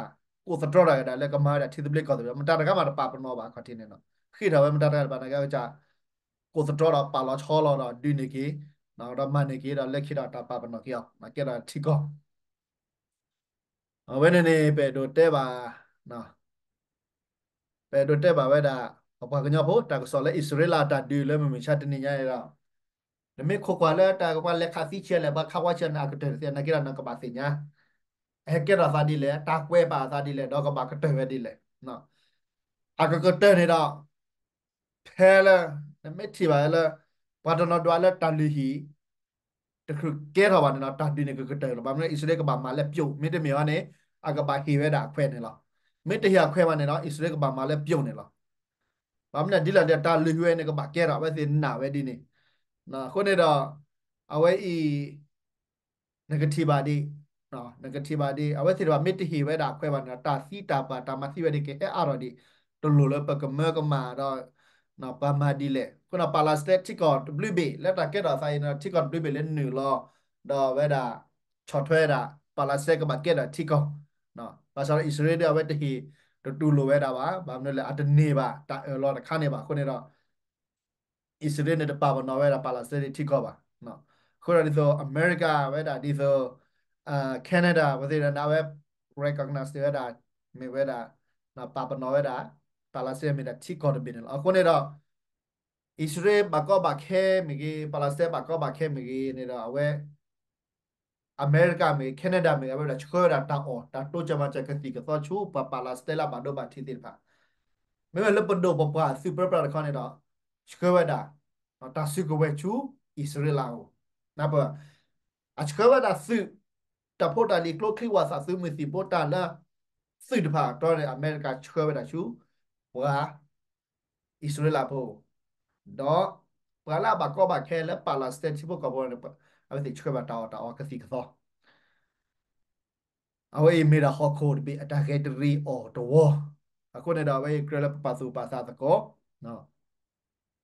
ကိးသတြီတၢ်ဝဲဒၣ်လၢကမၤဝဲဒၣ်ထံသဘျ့ကီၢ်သဘျ့ မတၤတဂၤမးတပာ်ပနီၣ်ဘၣ် ခီၣ်ထံးန့ၣ်လီၤ. ဃ့ၢ်ထီၣ်ဝဲမတၤတဂၤတပာ်န့ၣ် ကစၢ်ကိးသတြီဒီးပာ်လီၤဆီလီၤဒီးဒုးန့ၢ်က့ၤ ဒီးမၤန့ၢ်က့ၤဒီးလၢခံဒီးတၢ်ပာ်ပနီၣ်က့ၤအီၤ ကဲဒီးထံကီၢ် အဝဲန့ၣ်န့ၣ် ပအဲၣ်ဒိးတဲဘၣ် ပအဲၣ်ဒိးတဲဘၣ်ဝဲဒၣ် ပပှၤကညီဖိ တၢ်ကစီၣ်လၢအံၣ်စရ့လးအတၢ်ဒုးလၢမုၢ်မဆါတနံၤညါအံၤဒီး နမ့ၢ်ခိးကွၢ်လၢတၢ်ကပှၤလဲၤခးသံဆံးလဲၣ် ပှၤခးဝါဆံးန့ၣ် အကတၢၢ်တသ့ နာ်က့ဒီးနကဘၣ်သ့ၣ်ညါ အဟဲကဲထီၣ်သးဒ်လဲၣ် တၢ်ကွဲးပာ်အသးဒ်လဲၣ် ဒီးကဘၣ်ကတၢၢ်ဝဲဒ်လဲၣ် အကကတၢၢ်န့ၣ်ဒီး ဖဲလၢ နမ့ၢ်ထံၣ်ဘၣ်လၢ ပှၤတနီၤဒွးလၢတၢ်လုၢ်ဟံၣ် တချုးကဲထီၣ်ဘၣ်န့ၣ်ဒီး တၢ်ဒုးန့ၣ်ကကတၢၢ်လီၤ. ဘၣ်မနုၤလၢအံၣ်စရ့လးကဘၣ်မၤလၢပျိာ် မ့တမ့ၢ်ဘၣ်န့ၣ် အကဘၣ်ဟ့ၣ်ဝဲဒၣ်အခွဲးန့ၣ်လီၤ. မ့ၢ်တဟ့ၣ်အခွဲးဘၣ်န့ၣ်ဒီး အံၣ်စရ့လးကဘၣ်မၤလၢပျိာ်န့ၣ်လီၤ. ဘၣ်မနုၤဒ်လဲၣ်ဒီး တၢ်လုၢ်ဟံၣ်ဝဲန့ၣ်ကဘၣ်ကဲထီၣ် အဝဲသ့ၣ်နာ်ဝဲဒ်န့ၣ် အဃိန့ၣ်ဒီး အဝဲအံၤ နကထံၣ်ဘၣ်ဒ် နကထံၣ်ဘၣ်ဒ် အဝဲသ့ၣ်တဖၣ်မ့ၢ်တဟ့ၣ်ဝဲဒၣ်အခွဲးဘၣ်န့ၣ်ဒီး တၢ်သံတၢ်ပှၢ်တၢ်မၤသံဝဲဒၣ်ကဟဲအါထီၣ်ဒံး တလိၣ်လၢပကမၢကမၣ်ဒီး ပှၤမၤဒ်လဲၣ်. အဃိဒီး Palestine ထံကီၢ်တဘျုးဘ့ၣ် လၢတၢ်ကဲထီၣ်သးအံၤန့ၣ်ဒီး ထံကီၢ်တဘျုးဘ့ၣ်လၢနုာ်လီၤ ဒီးဝဲဒၣ် ဆီၣ်ထွဲဒၣ် Palestine ကဘၣ်ကဲထီၣ်ထံကီၢ် ဘၣ်ဆၣ်ဒီးအံၣ်စရ့လးဒ်အဝဲတဟ့ၣ် တတူၢ်လိာ်ဝဲဒၣ်ဘၣ် ဘၣ်မနုၤလဲၣ် အတန့ၢ်ဘၣ် တၢ်အၢၣ်လီၤတခါန့ၣ်ဘၣ် အဃိန့ၣ်ဒီး အံၣ်စရ့လးန့ၣ်တပာ်ပနီၣ်ဝဲဒၣ် Palestine ထံကီၢ်ဘၣ်. အဃိဒီးဒ်သိး အမဲရကၤဝဲဒၣ်ဒ်သိး Canada ပသ့ၣ်ဒီးန့ၣ် အဝဲ recognize ဝဲဒၣ် မ့ၢ်ဝဲဒၣ် ပာ်ပနီၣ်ဝဲဒၣ် Palestine မ့ၢ်ဒၣ်ထံကီၢ်တဘ့ၣ်န့ၣ်လီၤ. အဃိန့ၣ်ဒီး အံၣ်စရ့လးဘၣ်ကီဘၣ်ခဲမ့ၢ်ဂ့ၤ Palestine ဘၣ်ကီဘၣ်ခဲမ့ၢ်ဂ့ၤန့ၣ်ဒီး အဝဲ အမဲရကၤမ့ၢ်ဂ့ၤ Canada မ့ၢ်ဂ့ၤ အဝဲဒၣ်ဆှၢဝဲဒၣ်တၢ်အီၣ် တၢ်တိစၢၤမၤစၢၤကသံၣ်ကသီဆူ ပှၤ Palestine လၢအဘၣ်ဒိဘၣ်ထံးသ့ၣ်တဖၣ် မ့မ့ၢ်လၢပဒိၣ်ပပှၢ်သုးပြၢပြးတခီန့ၣ်ဒီး ဆှၢဝဲဒၣ် တၢ်စုကဝဲၤဆူအံၣ်စရ့လးအအိၣ် နၢ်ပၢၢ် အဆှၢဝဲဒၣ်သုး တၢ်ဖိတၢ်လံၤကျိချံဝၣ်သၣ်သုးမုၢ်သံၣ်ဘိတၢ်လၢ သုးတဖၣ်တီန့ၣ် အမဲရကၤဆှၢဝဲဒၣ်ဆူ ပှၤ အံၣ်စရ့လးဖိ ဒီး ပှၤလၢအဘၣ်ကီဘၣ်ခဲလၢ Palestine ထံဖိကီၢ်ဖိန့ၣ် အဝဲသ့ၣ်ဆှၢဘၣ်တၢ်အီၣ်တၢ်အီကသံၣ်ကသီ အဝဲအံၤမ့ၢ်ဒၣ်ဟီၣ်ခိၣ်တဘ့ၣ်အတၢ်ဂဲၤတရံးအီၤတဝီ အဃိန့ၣ်ဒီး အဝဲအံၤကြၢးလၢပပာ်သူၣ်ပာ်သးသကိး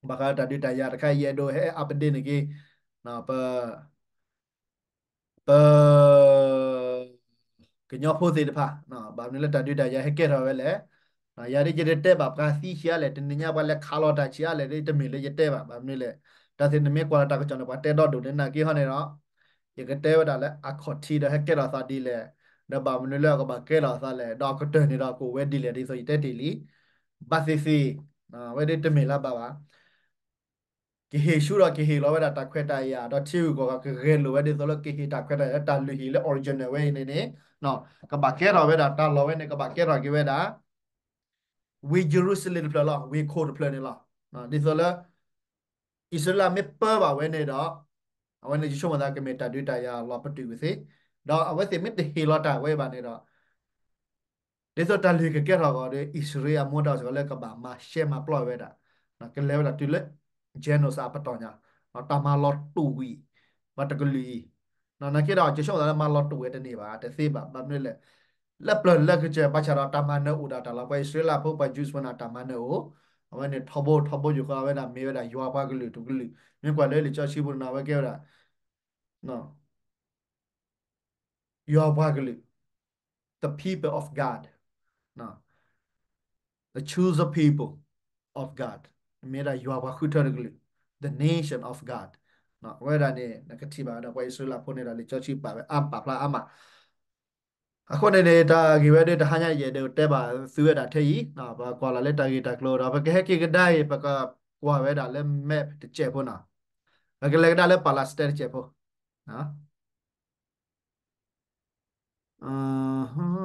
ဘၣ်ဃးတၢ်ဒုးတၢ်ယၤတခါအံၤ ယအဲၣ်ဒိးဟဲ update န့ၣ်က့ၤ ပ ပ ကညီဖိသ့ၣ်တဖၣ် ဘၣ်မနုၤလၢတၢ်ဒုးတၢ်ယၤဟဲကဲထီၣ်ဝဲလဲၣ်. ယၤဒ်ယတတဲဘၣ်ပှၤသံဆံးအါလဲၣ် တနံၤညါပှၤလဲၤခးလီၤတၢ်ဆံးအါလဲၣ် ဒ်တမ့ၢ်လၢယတဲဘၣ် ဘၣ်မနုၤလဲၣ် တၢ်သ့ၣ်နမ့ၢ်ကွၢ်လီၤတၢ်ကစီၣ်န့ၣ် ပှၤတဲဒီဒိၣ်န့ၣ်နာ်က့ဟီန့ၣ်ဒီး ယကတဲဝဲဒၣ်လၢအခီၣ်ထံးဒီးဟဲကဲထီၣ်သးဒ်လဲၣ် ဒီးဘၣ်မနုၤလၢအကဘၣ်ကဲထီၣ်သးလဲၣ် ဒီးအကတၢၢ်န့ၣ်ဒီးကအိၣ်ဝဲဒ်လဲၣ် ဒ်သိးယတဲတ့ၢ်လံ ဘၣ်သ့ၣ်သ့ၣ် ဝဲဒ်တမ့ၢ်လၢဘၣ်ဘၣ် ကဟ့ၣ်ဆူၣ်ဒီးကဟ့ၣ်လီၤဝဲဒၣ်တၢ်ခွဲးတၢ်ယာ် ဒီးထံဂုၤကီၢ်ဂၤကဂဲၤလိာ်ဝဲဒ်သိးလၢကဟ့ၣ်တၢ်ခွဲးတၢ်ယာ်လၢတၢ်လုၢ်ဟံၣ်လၢ original ဝဲအံၤန့ၣ်န့ၣ် ကဘၣ်ကဲထီၣ်ဝဲဒၣ်တၢ်လီၢ်ဝဲန့ၣ် ကဘၣ်ကဲထီၣ်က့ၤဝဲဒၣ် ဝ့ၢ်ယရူၤၡလ့ၣ်တဖျၢၣ်လီၤ ဝ့ၢ်ခိၣ်တဖျၢၣ်န့ၣ်လီၤ. ဒ်သိးလၢ အံၣ်စရ့လးမ့ၢ်ပၢဘၣ်ဝဲန့ၣ်ဒီး အဝဲန့ၣ်ယဆိကမိၣ်သးကမ့ၢ်တၢ်ဒုးတၢ်ယၤလီၤပတုာ်ကသ့, ဒီးအဝဲသ့ၣ်မ့ၢ်တဟ့ၣ်လီၤတၢ်ဝဲဘၣ်န့ၣ်ဒီး ဒ်သိးတၢ်လုၢ်ဟံၣ်ကကဲထီၣ်အဂီၢ်ဒီး အံၣ်စရ့လးအမိၢ်တၢ်အိၣ်စ့ၢ်ကီးလၢကဘၣ်မၤရှဲမၤပျီဝဲဒၣ်, ကလဲၤဝဲဒၣ်တုၤလၢ genocide အပတီၢ်ညါ, တၢ်မၤလီၤတူာ်ဝံၤ ပှၤတကလုာ်အံၤ, နာ်က့ဒီး ယဆိကမိၣ်သးလၢမၤလီၤတူာ်ဝဲတန့ၢ်ဘၣ်, တသ့ဘၣ်, ဘၣ်မနုၤလဲၣ်, လၢပျၢၤလၢကစၢၢ်ဘၣ်ဆၣ်ဒီးတၢ်မၤနၢၤအိၣ်ဒၣ်တၢ်လီၤ, ပှၤအံၣ်စရ့လးဖိ ပှၤ Jews ဖိန့ၣ် တၢ်မၤနၢၤအိၣ်, အဝဲန့ၣ်ထီဘိထီဘိယိၤဃီ အဝဲဒၣ်မ့ၢ်ဝဲဒၣ်ယွၤပှၤကလုာ်တကလုာ်, မ့ၢ်ကွၢ်လၢလံာ်စီဆှံပူၤန့ၣ် အဝဲကဲဝဲဒၣ် ယွၤပှၤကလုာ်, the people of God, the chosen people of God, မ့ၢ်ဒၣ်ယွၤပှၤဃုထၢတကလုာ်, the nation of God, အဝဲဒၣ်န့ၣ် နကထံၣ်ဘၣ်ဒီး ပှၤအံၣ်စရ့လးဖိန့ၣ်ဒီး လံာ်စီဆှံပာ်ဝဲအါ ပာ်ဖျါအါမး အဃိန့ၣ်န့ၣ် တၢ်ဂ့ၢ်ဝဲဒၣ်တဟါညါယအဲၣ်ဒိးတဲဘၣ်သုဝဲဒၣ်ထဲအံၤ, ပကွၢ်လီၤလၢတၢ်ဂ့ၢ်တၢ်ကျိၤဒီး ပကဟဲက့ၤကဒါအံၤ ပကကွၢ်ဝဲဒၣ်လၢ map တစဲးဖိနီၤ, ပကလဲၤကဒါလၢ Palestine တစဲးဖိ, အ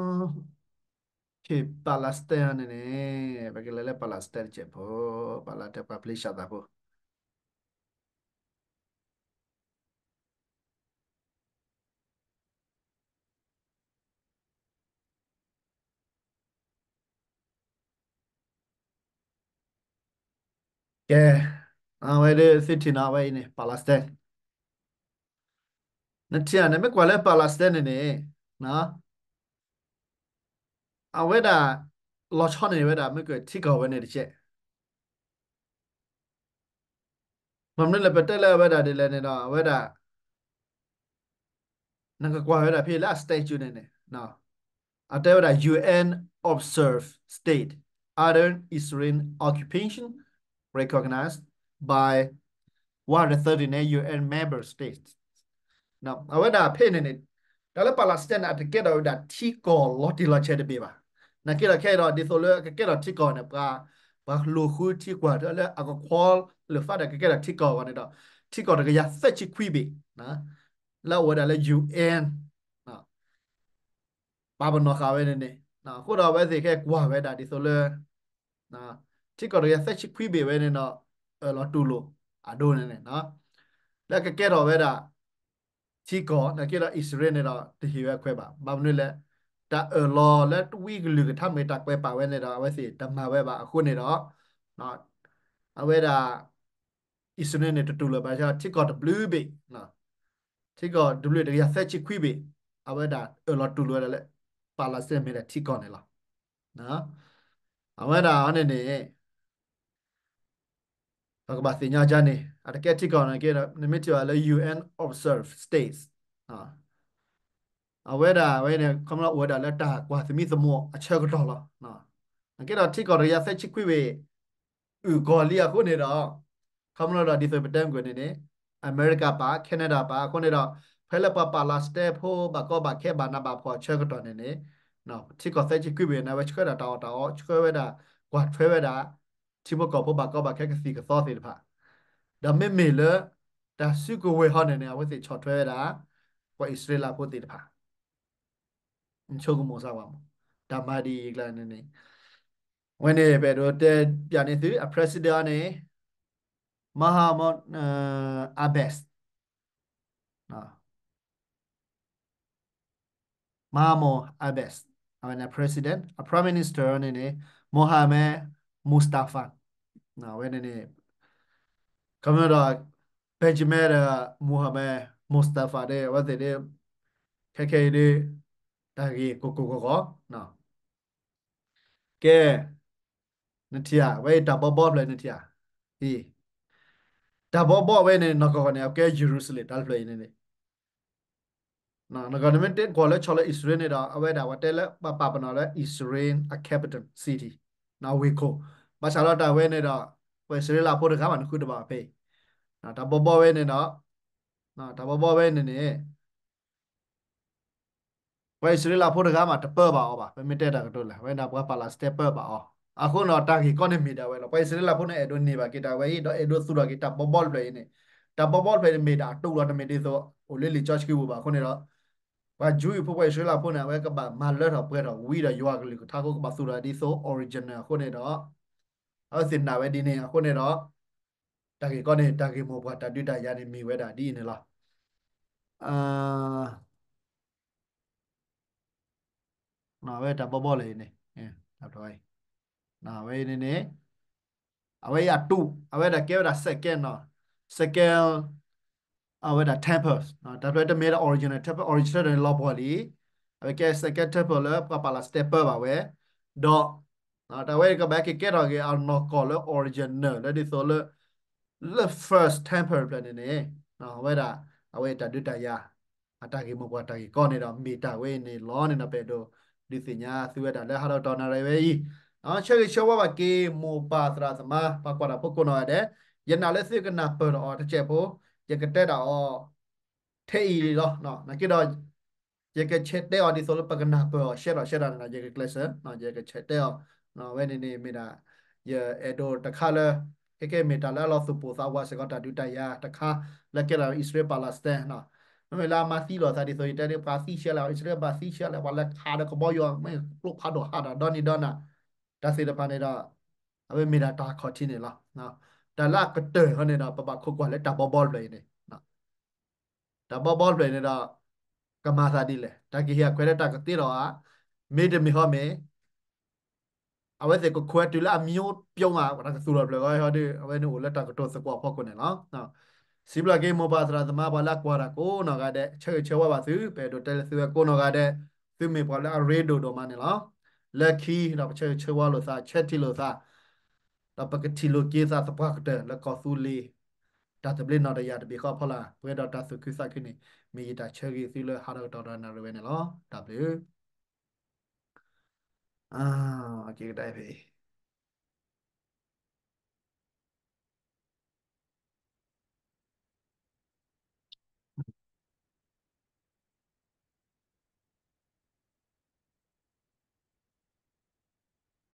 Palestine န့ၣ်န့ၣ် ပကလဲၤလၢ Palestine တစဲးဖိ, Palestine ပှၤပျံၤၡးသးဖိ ကဲ, အဝဲဒၣ်သုထံၣ်နီၤ အဝဲအံၤန့ၣ် Palestine နထံၣ်ဧါန့ၣ် မ့ၢ်ကွၢ်လၢ Palestine န့ၣ်န့ၣ် အဝဲဒၣ် လီၤဆီန့ၢ်ဝဲဒၣ် မ့ၢ်ကထံကီၢ်ဝဲန့ၣ်တကဲး. မ့ၢ်မနုၤလဲၣ် ပတဲလၢအဝဲဒၣ်ဒ်လဲၣ်န့ၣ်ဒီး အဝဲဒၣ် နကကွၢ်ဝဲဒၣ်ဖဲလၢအ statute န့ၣ်န့ၣ် အတဲဝဲဒၣ် U N observed state under Israel occupation recognized by one hundred thirty-nine U N member states. အဝဲဒၣ်ဖဲန့ၣ်န့ၣ် တၢ်လၢ Palestine န့ၣ် အတကဲထီၣ်ဝဲဒၣ်ထံကီၢ်လီၤတံၢ်လီၤဆဲးတဘ့ၣ်ဘၣ်. နာ်က့ဒီးခဲအံၤဒီး ဒ်သိးလၢအကကဲထီၣ်ထံကီၢ်န့ၣ် ပှၤ ပှၤလိာ်ဃုထံကွၢ်လၢအကခီလၢာ်ဖးဒီးကကဲထီၣ်ထံကီၢ်အဂီၢ်န့ၣ်ဒီး ထံကီၢ်တကယၤသၢဆံခွံဘ့ၣ် လၢအအိၣ်ဝဲဒၣ်လၢ U N ပာ်ပနီၣ်ဃာ်ဝဲန့ၣ်န့ၣ် အဃိဒီးအဝဲသ့ၣ်ခဲကွၢ်ဝဲဒၣ်ဒ်သိးလၢ ထံကီၢ်တကယၤသၢဆံခွံဘ့ၣ်ဝဲန့ၣ်ဒီး အၢၣ်လီၤတူၢ်လိာ်အဒိန့ၣ်န့ၣ် လၢကကဲထီၣ်ဝဲဒၣ် ထံကီၢ် နာ်က့ဒီး အံၣ်စရ့လးန့ၣ်ဒီး တဟ့ၣ်ဝဲအခွဲးဘၣ်. ဘၣ်မနုၤလဲၣ်, တၢ်အၢၣ်လီၤလၢဝံကလုာ်ကထါမ့ၢ်တၢ်ကွဲးပာ်ဝဲန့ၣ်ဒီး အဝဲသ့ၣ်တမၤဝဲဘၣ်အဃိန့ၣ်ဒီး အဝဲဒၣ် အံၣ်စရ့လးန့ၣ် တတူၢ်လိာ်ဘၣ် ထံကီၢ်တဘျုးဘ့ၣ် ထံကီၢ်တဘျုးတကယၤသၢဆံခွံဘ့ၣ် အဝဲဒၣ်အၢၣ်လီၤတူၢ်လိာ်ဝဲဒၣ်လၢ Palestine မ့ၢ်ဒၣ်ထံကီၢ်န့ၣ်လီၤ. အဝဲဒၣ်အီၤန့ၣ်န့ၣ် ပကဘၣ်သ့ၣ်ညါဒ်န့ၣ် အတကဲထံကီၢ်န့ၣ်က့ နမ့ၢ်ထံၣ်ဘၣ်လၢ U N observed states အဝဲဒၣ်ဝဲန့ၣ် ခီဖျိအိၣ်ဝဲဒၣ်လၢတၢ်ကွၢ်သမံသမိးအဆၢကတီၢ်လီၤ. နာ်က့ဒီးထံကီၢ်တကယၤသၢဆံခွံဘ့ၣ် အုၣ်ကီၤလံအဃိန့ၣ်ဒီး ခီဖျိဒီးဒ်သိးပတဲမုၢ်ကွံာ်န့ၣ်န့ၣ် အမဲရကၤပာ် Canada ပာ်အဃိန့ၣ်ဒီး ဖဲလၢပှၤ Palestine ဖိဘၣ်ကီဘၣ်ခဲဘၣ်နးဘၣ်ဖှီၣ်အဆၢကတီၢ်န့ၣ်န့ၣ် ထံကီၢ်သၢဆံခွံဘ့ၣ်န့ၣ် အဝဲဆှၢဒၣ်တၢ်အီၣ်တၢ်အီ ဆှၢဝဲဒၣ် ကွၢ်ထွဲဝဲဒၣ် ထံဖိကီၢ်ဖိဘၣ်ကီဘၣ်ခဲကသံၣ်ကသီသ့ၣ်တဖၣ် ဒီးမ့မ့ၢ်လၢ တၢ်စုကဝဲၤဟီန့ၣ်န့ၣ် အဝဲသ့ၣ်ဆီၣ်ထွဲဝဲဒၣ် ပှၤအံၣ်စရ့လးဖိသ့ၣ်တဖၣ် ဆိကမိၣ်စၢ်ဝဲမး တၢ်မၤဒ်အံၤကျါန့ၣ်န့ၣ် ဝဲန့ၣ် ပအဲၣ်ဒိးတဲပၠးန့ၢ်သု အ president န့ၣ် Mahmoud Abbas Mahmoud Abbas အဝဲန့ၣ် president အ prime minister န့ၣ်န့ၣ် Mohammad Mustafa အဝဲန့ၣ်န့ၣ် ခီမ့ၢ်ဒီး Benjamin ဒီး Mohammad Mustafa ဒီး အဝဲသ့ၣ်ဒီး ခဲခဲအံၤဒီး တၢ်ဂ့ၢ်ကိၢ်ကိၢ်ဂီၤဂီၤ ကဲ နထံၣ်ဧါ အဝဲအံၤတၢ်ဘီဘီဖျၢၣ်နထံၣ်ဧါ တၢ်ဘီဘီအဝဲန့ၣ် နီၢ်ကီၢ်န့ၣ် အကဲ Jerusalem တၢ်ဖျၢၣ်အံၤန့ၣ်န့ၣ် နီၢ်ကီၢ်န့ၣ်မ့ၢ်တဲကွၢ်လၢဆီလၢအံၣ်စရ့လးန့ၣ်ဒီး အဝဲဒၣ်ပှၤတဲလၢပှၤပာ်ပနီၣ်လၢ Israel a capital city ဝ့ၢ်ခိၣ် ဘၣ်ဆၣ်လီၤတၢ်ဝဲန့ၣ်ဒီး ပှၤအံၣ်စရ့လးဖိတဂၤမးနဃုတဘၣ်ဖဲအံၤ တၢ်ဘီဘီဝဲန့ၣ်ဒီး တၢ်ဘီဘီဝဲန့ၣ်န့ၣ် ပှၤအံၣ်စရ့လးဖိတဂၤမးတပၢဘၣ်အီၤဘၣ် ပမ့ၢ်တဲတၢ်ကတိၤလဲၣ် အဝဲဒၣ်ပှၤ Palestine ပၢဘၣ်အီၤ အဃိန့ၣ်တၢ်ဂ့ၢ်ကီန့ၣ်မ့ၢ်ဒၣ်ဝဲလီၤ. ပှၤအံၣ်စရ့လးဖိန့ၣ် အဲၣ်ဒိးန့ၢ်ဘၣ်က့ၤတၢ်ဝဲအံၤ ဒီးအဲၣ်ဒိးသူၣ်ထီၣ်က့ၤတၢ်ဘီဘီတဖျၢၣ်အံၤန့ၣ် တၢ်ဘီဘီတဖျၢၣ်အံၤန့ၣ် မ့ၢ်ဒၣ်အတူးလီၤ တမ့ၢ်ဒ်သိး အိၣ်လၢလံာ်စီဆှံပူၤဘၣ်အဃိန့ၣ်ဒီး ပှၤ Jew ဖိ ပှၤအံၣ်စရ့လးဖိန့ၣ် အဝဲကဘၣ်မၤလၢထီၣ်ပှဲၤထီၣ်ဝံဒီးယွၤကလုၢ်ကထါအဃိ ကဘၣ်သူၣ်ထီၣ်ဒ်သိး original အဃိန့ၣ်ဒီး အဝဲသ့ၣ်နာ်ဝဲဒ်န့ၣ် အဃိန့ၣ်ဒီး တၢ်ဂ့ၢ်ကီန့ၣ် တၢ်ဂ့ၢ်မိၢ်ပှၢ်တၢ်ဒုးတၢ်ယၤန့ၣ်မ့ၢ်ဝဲဒၣ်ဒ်အံၤန့ၣ်လီၤ. အဝဲတၢ်ဘီဘီလၢာ်အံၤန့ၣ် အဝဲအံၤန့ၣ်န့ၣ် အဝဲအံၤအတူး အဝဲဒၣ်ကဲဝဲဒၣ် second နီၤ second အဝဲဒၣ် temple တၢ်ဖျၢၣ်တမ့ၢ်ဒၣ် original temple, original န့ၣ်လီၤပှီၢ်လံ အဝဲကဲ second temple လၢပှၤ Palestine ပၢဘၣ်ဝဲ ဒီး တၢ်ဝဲကဘၣ်က့ၤကဲထီၣ်က့ၤအနီၢ်ကီၢ်လၢ original လၢဒ်သိးလၢ လၢ first temple ဖျၢၣ်န့ၣ်န့ၣ် အဝဲဒၣ် အဝဲတၢ်ဒုးတၢ်ယၤ အတၢ်ဂ့ၢ်မိၢ်ပှၢ်တၢ်ဂ့ၢ်ကီန့ၣ်ဒီး မ့ၢ်တၢ်ဝဲအံၤန့ၣ်လီၤန့ၣ်ဒီး ပအဲၣ်ဒိးဒုးသ့ၣ်ညါသုဝဲဒၣ်လၢဟါဒီးတီနၣ်ရံၣ်ဝဲအံၤ ဆၢဂ့ၤဆၢဝါဘၣ်က့ၤမိၢ်ပၢ်သရၣ်သမါ ပှၤကွၢ်တၢ်ဖိကိးနီၢ်ဂၤဒဲး ယနာ်လၢသုကနၢ်ပၢၢ်ဒီးအီၤတစဲးဖိ ယကတဲဒၣ်အီၤ ထဲအံၤလီၤ. နာ်က့ဒီး ယကဆဲးတဲအီၤဒ်သိးလၢပကနၢ်ပၢၢ်အီၤ ရှဲဒီးရှဲဒီးန့ၣ်ဒီး ယကကျဲးစၢး ယကဆဲးတဲအီၤ ဝဲန့ၣ်န့ၣ်မ့ၢ်ဒၣ် ယအဲၣ်ဒိးတခါလၢ ခဲကဲမ့ၢ်တၢ်လၢအလီၤသူၣ်ပိၢ်သးဝးစ့ၢ်ကီး တၢ်ဒုးတၢ်ယၤတခါ လၢကဲထီၣ် Israel Palestine နီၤ မ့မ့ၢ်လၢအမၤသံလိာ်သးဒ်သိးယတဲန့ၣ် ပှၤသံဆံးလဲၣ် အံၣ်စရ့လးပှၤသံဆံးလဲၣ် ပှၤလဲၤခးဒီးကဘီယူၤ မ့ၢ်ကျိဖးဒိၣ်ဟးဒီးဒီနံၤဒီနၤ တၢ်သ့ၣ်တဖၣ်န့ၣ်ဒီး အဝဲမ့ၢ်ဒၣ်တၢ်ခီၣ်ထံးန့ၣ်လီၤ. တၢ်လၢအကတၢၢ်ဟီန့ၣ်ဒီး ပဘၣ်ခိးကွၢ်လၢတၢ်ဘီဘီတဖျၢၣ်အံၤန့ၣ် တၢ်ဘီဘီတဖျၢၣ်အံၤန့ၣ်ဒီး ကမၤသးဒ်လဲၣ် တၢ်ကဟ့ၣ်အခွဲးလၢတၢ်ကတ့လီၤဧါ မ့တမ့ၢ်ဟီမ့ၢ် အဝဲသ့ၣ်ကခွဲးတုၤလၢအမျိုးပြုံးဧါ တၢ်ကသူၣ်လီၤဖျၢၣ်ဂီၤဟီဒီး အဝဲန့ၣ်အိၣ်လၢတၢ်ကတိၤသကိးအဖီခိၣ်န့ၣ်လီၤ. စံးဘျုးက့ၤမိၢ်ပၢ်သရၣ်သမါ ပှၤလၢအကွၢ်တၢ်ကိးနီၢ်ဂၤဒဲး ဆၢဂ့ၤဆၢဝါဘၣ်သု ပအဲၣ်ဒိးတဲလၢသုဝဲကိးနီၢ်ဂၤဒဲး သုမ့ၢ်ပှၤလၢအရ့ဒိၣ်ဒိၣ်မးန့ၣ်လီၤ. လၢခံဒီးပဆၢဂ့ၤဆၢဝါလိာ်သး ဆၢထံၣ်လိာ်သး ဒီးပကထံၣ်လိာ်က့ၤသးသပှၢ်ကတၢၢ်လၢကီၢ်သူလ့ၤ တၢ်သဘျ့နီၣ်တယာ်တဘ့ၣ်ဃီအဖီလာ် ပှဲၤဒီးတၢ်သူၣ်ခုသးခုန့ၣ် မ့ၢ်ယတၢ်ဆၢဂ့ၤသုလၢဟးထီၣ်ကတီၢ်ဒီးနၣ်ရံၣ်ဝဲန့ၣ်လီၤ. တၢ်ဘျုး ကကဒါဖဲ